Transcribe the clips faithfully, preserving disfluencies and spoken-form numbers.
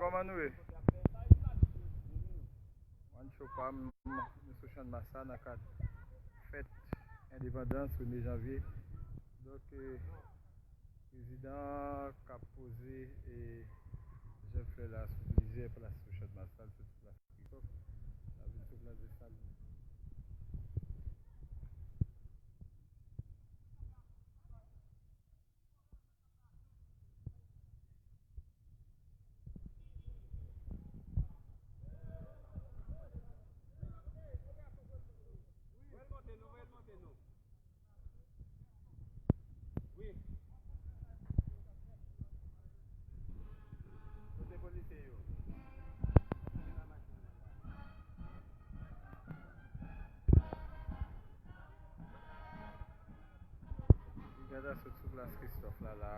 Kòman nou ye? Mwen cho pa m, nou sou Channmas la nan kad fèt endepandans, premye janvye. Donk, eh, prezidan k ap poze, eh, jan l fè la sou plizyè plas sou Channmas la, l soti plas Kristòf, l ap vin sou plas Desalin. Wi. Kote polisye yo? Brigad la sot sou plas Kristòf la, la.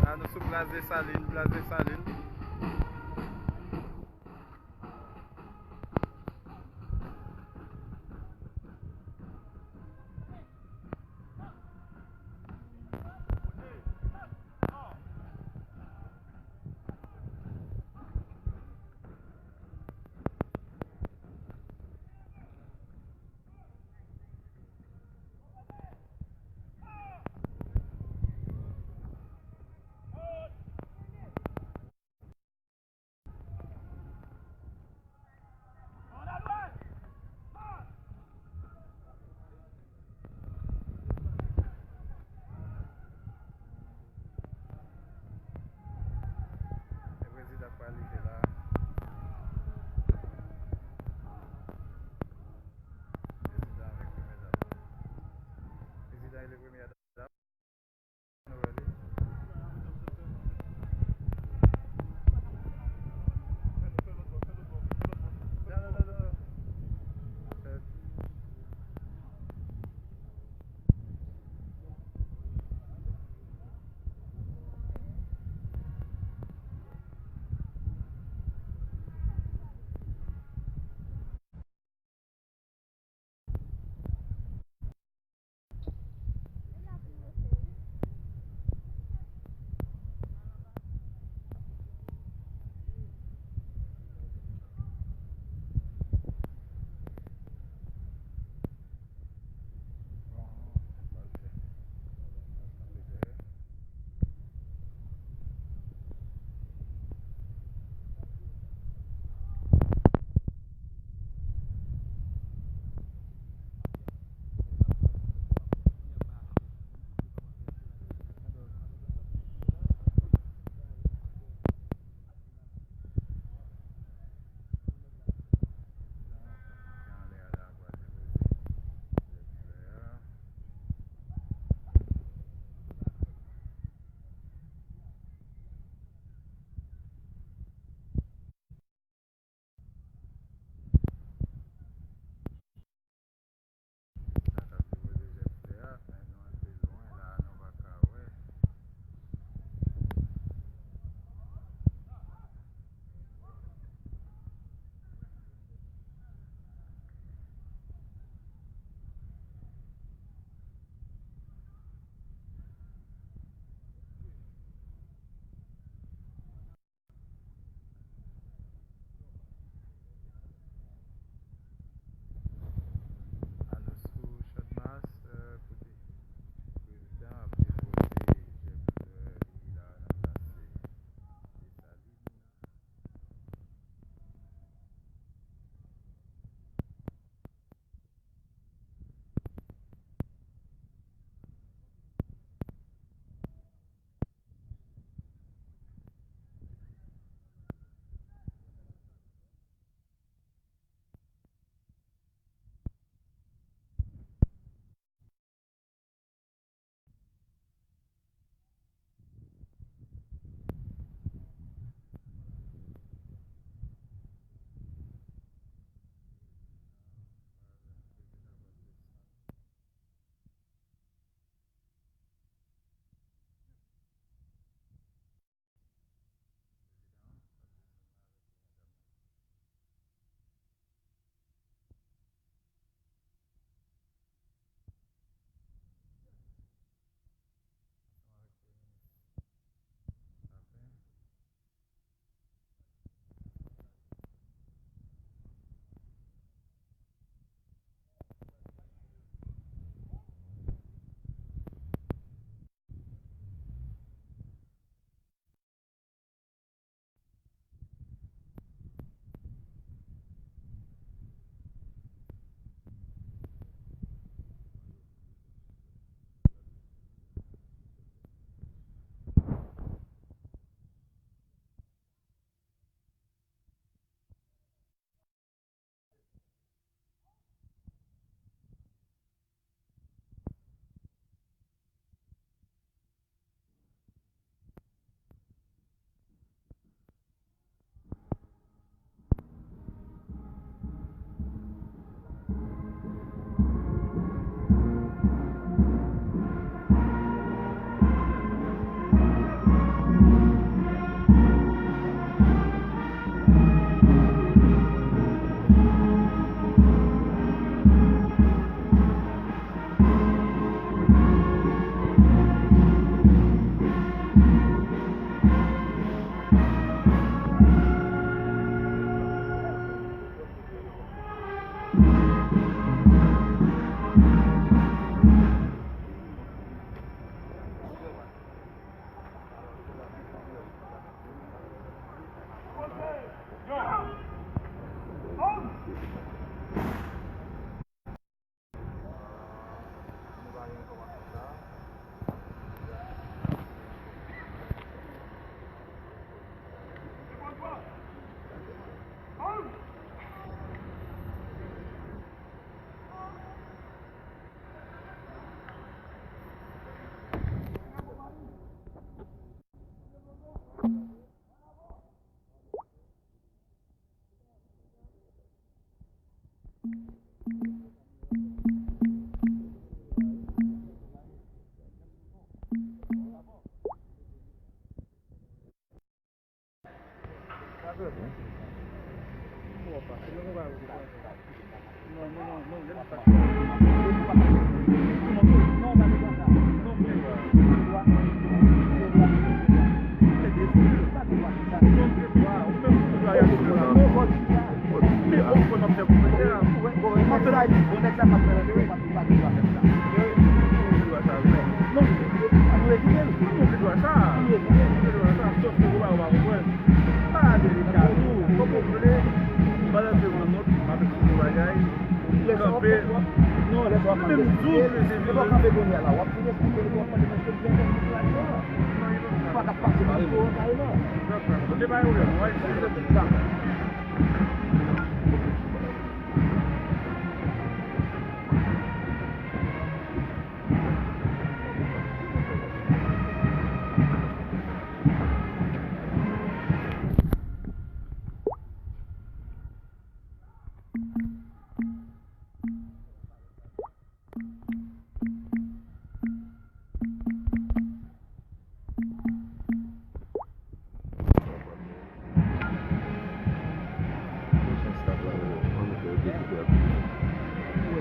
La nou sou plas Desalin, plas Desalin.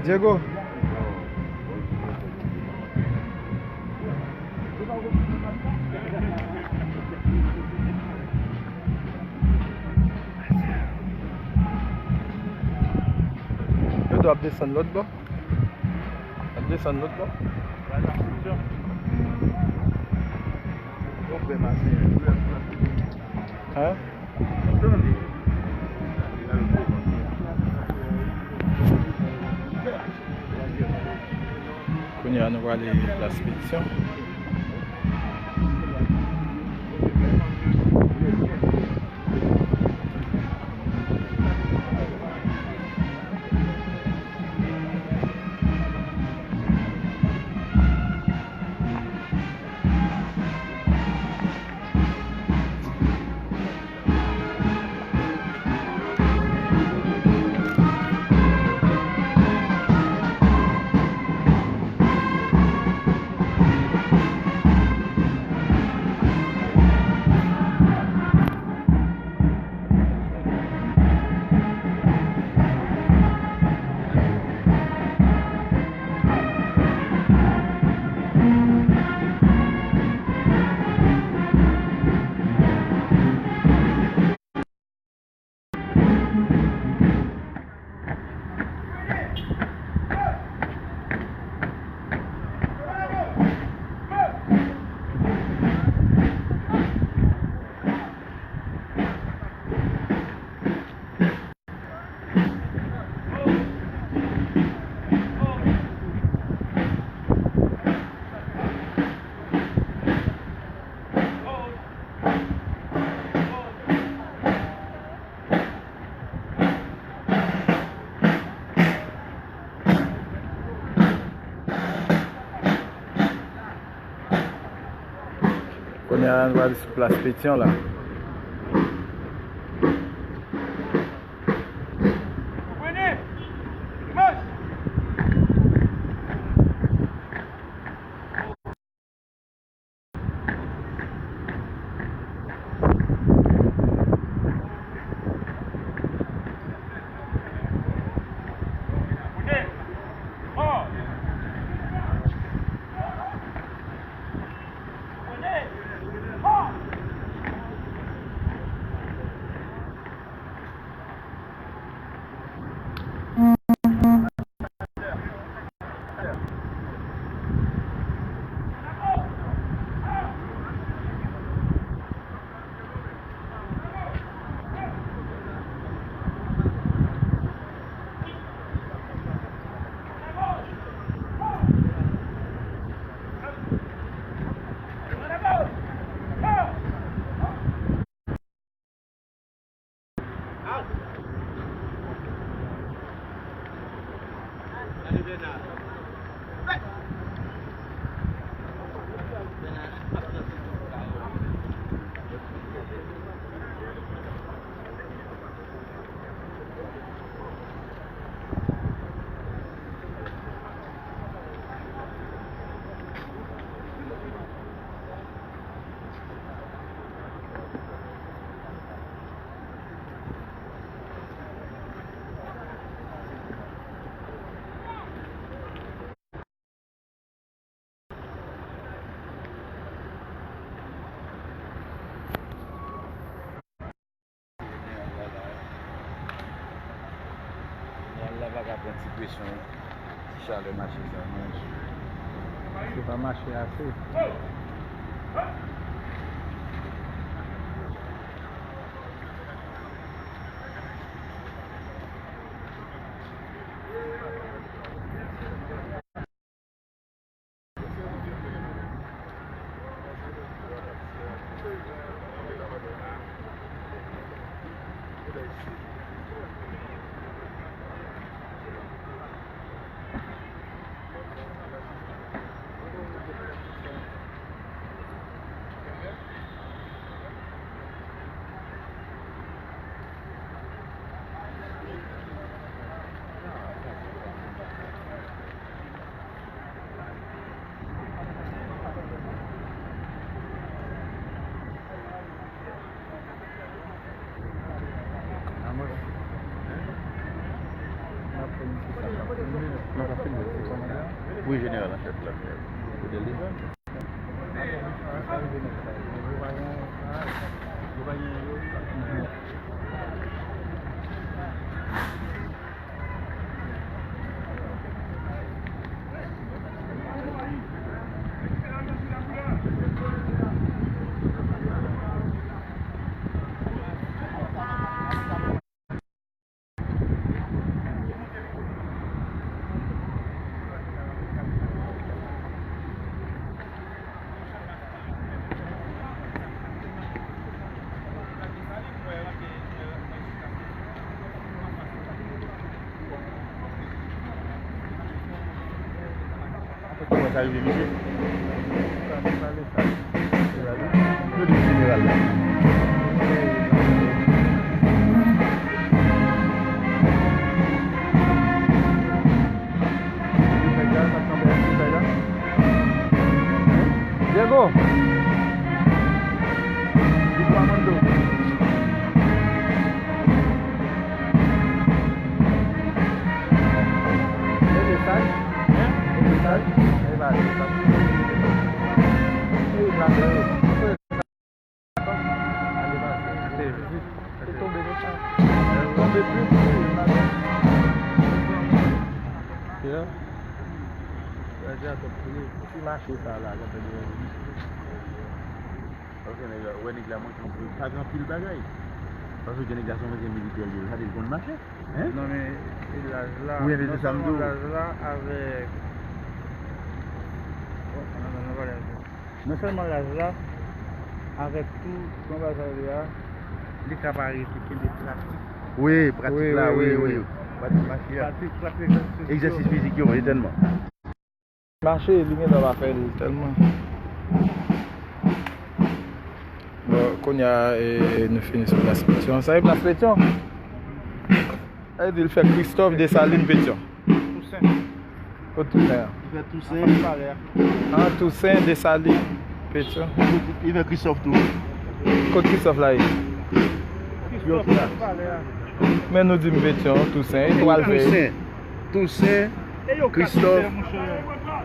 Diego. Yo dwe ap desann lòt bò. Ap desann lòt bò. Hein? Kounye a nou prale Plas Petisyon. Kounye a, nou prale sou Plas Petisyon la. Ti presyon, ti chalè mache sa, men se pa mache ase. Wi, jeneral an chèf la. Fidèl deja. Kòman sa rive, mesye? Yo di jeneral la. Diego. Diego Armando. E mesaj? Hein? E mesaj? E ba, e mesaj. E la, e. Ale pase. E tonbe konsa. Tonbe plis, wi, e la. Yeah. Radiyatè koule. Ti mache sa la, gade. Paske nèg la, wè nèg la manke anpil, pa gen anpil bagay. Paske nèg la se yon ansyen militè li ye, sa te konn mache. Hein? Non, men, e laj la, non sèlman laj la, avèk, oh, non, non, non, pa laj la. Non sèlman laj la, avèk tou, kòman sa ye a, li ka pa rete kenbe pratik. Wi, pratik la, wi, wi, wi. Pratik mache a. Pratik, pratik, egzèsis fizik yo, etènman. Mache, li gentan pa fè l tèlman. Bon, kounye a, e, nou fini sou plas Petyon. Sa e plas Petyon? Sa vle di l fè Kristòf, Desalin, Petyon. Tousen. Kot Tousen an? Li fè Tousen. An Tousen, Desalin, Petyon. Li fè Kristòf tou. Kot Kristòf la ye? Kristòf la. Men nou di m Petyon, Tousen, e twal fè. Tousen. Tousen, Kristòf,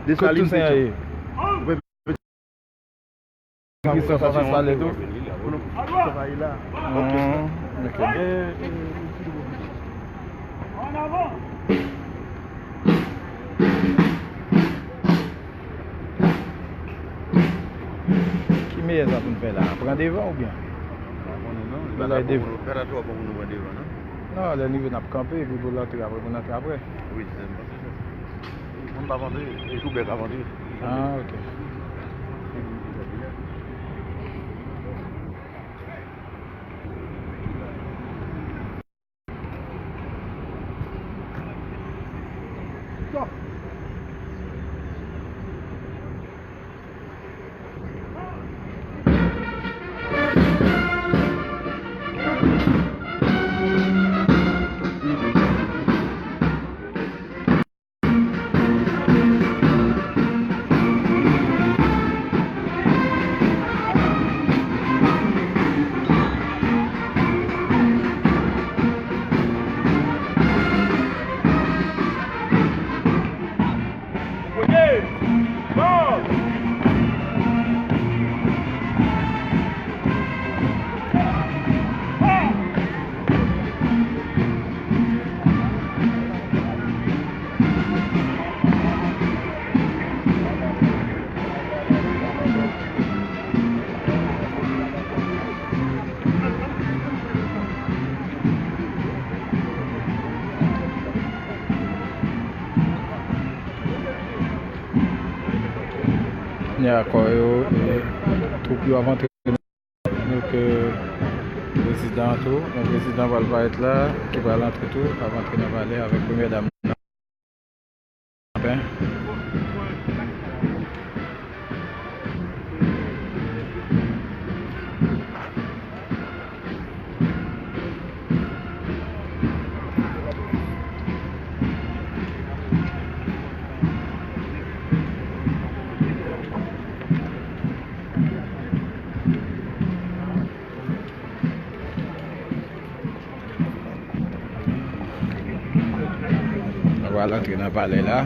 Desalin, Petyon. Kristòf an fas pale tou. Hmm, ok. Ki meyè sa pou n fè la? Pran devan oubyen? Pa konnen non. Li pa ta bon pou nou, pa ta twò bon pou nou pran devan non. Non, lè n rive n ap kanpe, epi pou l antre apre, pou n antre apre. Wi, se sa m panse tou. Moun p ap antre, e tou bèk ap antre. Ah, ok. Akò yo, e twoup yo ap antre. Donk, e, prezidan an tou, yon prezidan pral parèt la, ki pral antre tou, ap antre nan palè avèk premyè dam nan. Nou pral antre nan palè la.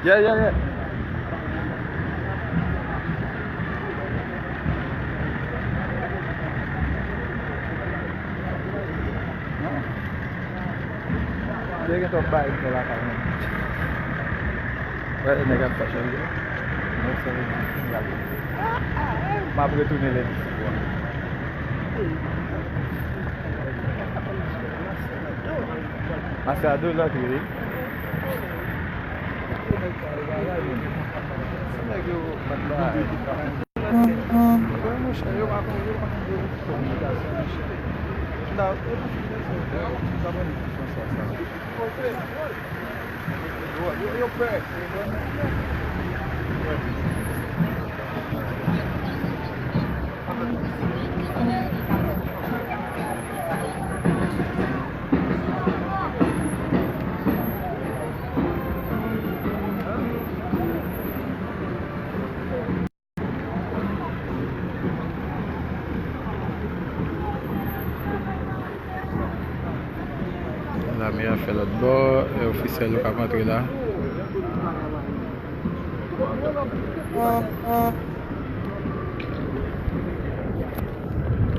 Yeah, yeah, yeah. Te gen twòp bagay pou fè lakay mwen. Wè, nèg ap fè chanje. Nèg sa vle di, gade. M ap retounen lendi si Bondye. Masè a de lòt wi. Nèg yo bat bagay. Monchè, yo pa konn, yo pa konn kominikasyon, monchè. La, yo pa konn sa, sa. Yo, yo, yo pè. Lame a fè lòt bò, e ofisyèl yo k ap antre la.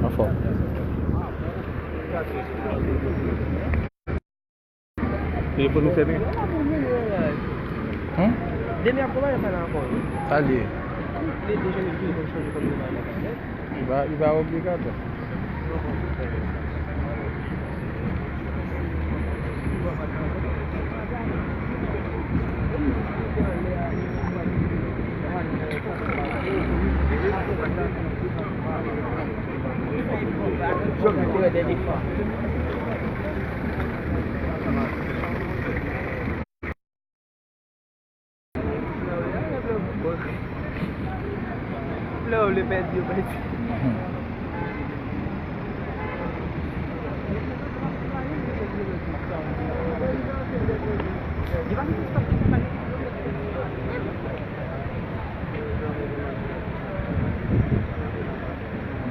Anfòm. Telefòn ou fèmen? Hum? Demi ap konprann pale ankò. Sa l ye? Li deja li vin konn chanje kòm li pale. Li pa, li pa obligatwa. Lè w vle pèdi, yo pèdi.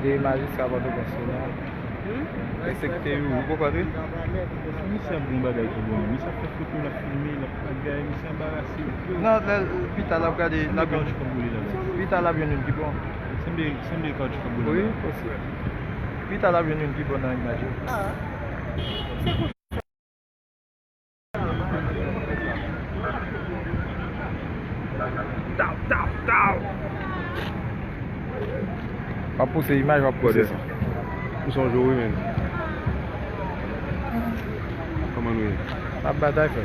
De majistra Pòtoprens yo la. Ensekte yo, ou poko antre? Misye ap gon bagay ki bon. Misye ap fè foto, l ap filme, l ap bagay, misye anbarase. Non, lè, pita l ap gade, l ap jwenn. Pita l ap jwenn youn ki bon. Sanble, sanble kawoutchou k ap boule la. Wi, posib. Pita l ap jwenn youn pi bon nan imaj yo. Taw, taw, taw. W ap pouse imaj, w ap pouse son. Ou se yon jwe wi, men. Kòman nou ye? N ap batay, frè.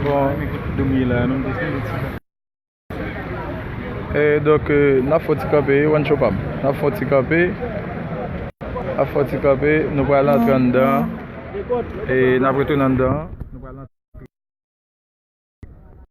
Bon, nou ye la, nou desann de ti. E, donk, e, n ap fè yon ti kanpe, Juancho pa m. N ap fè yon ti kanpe. N ap fè yon ti kanpe. Nou pral antre anndan. E, n ap retounen anndan. Nou pral antre.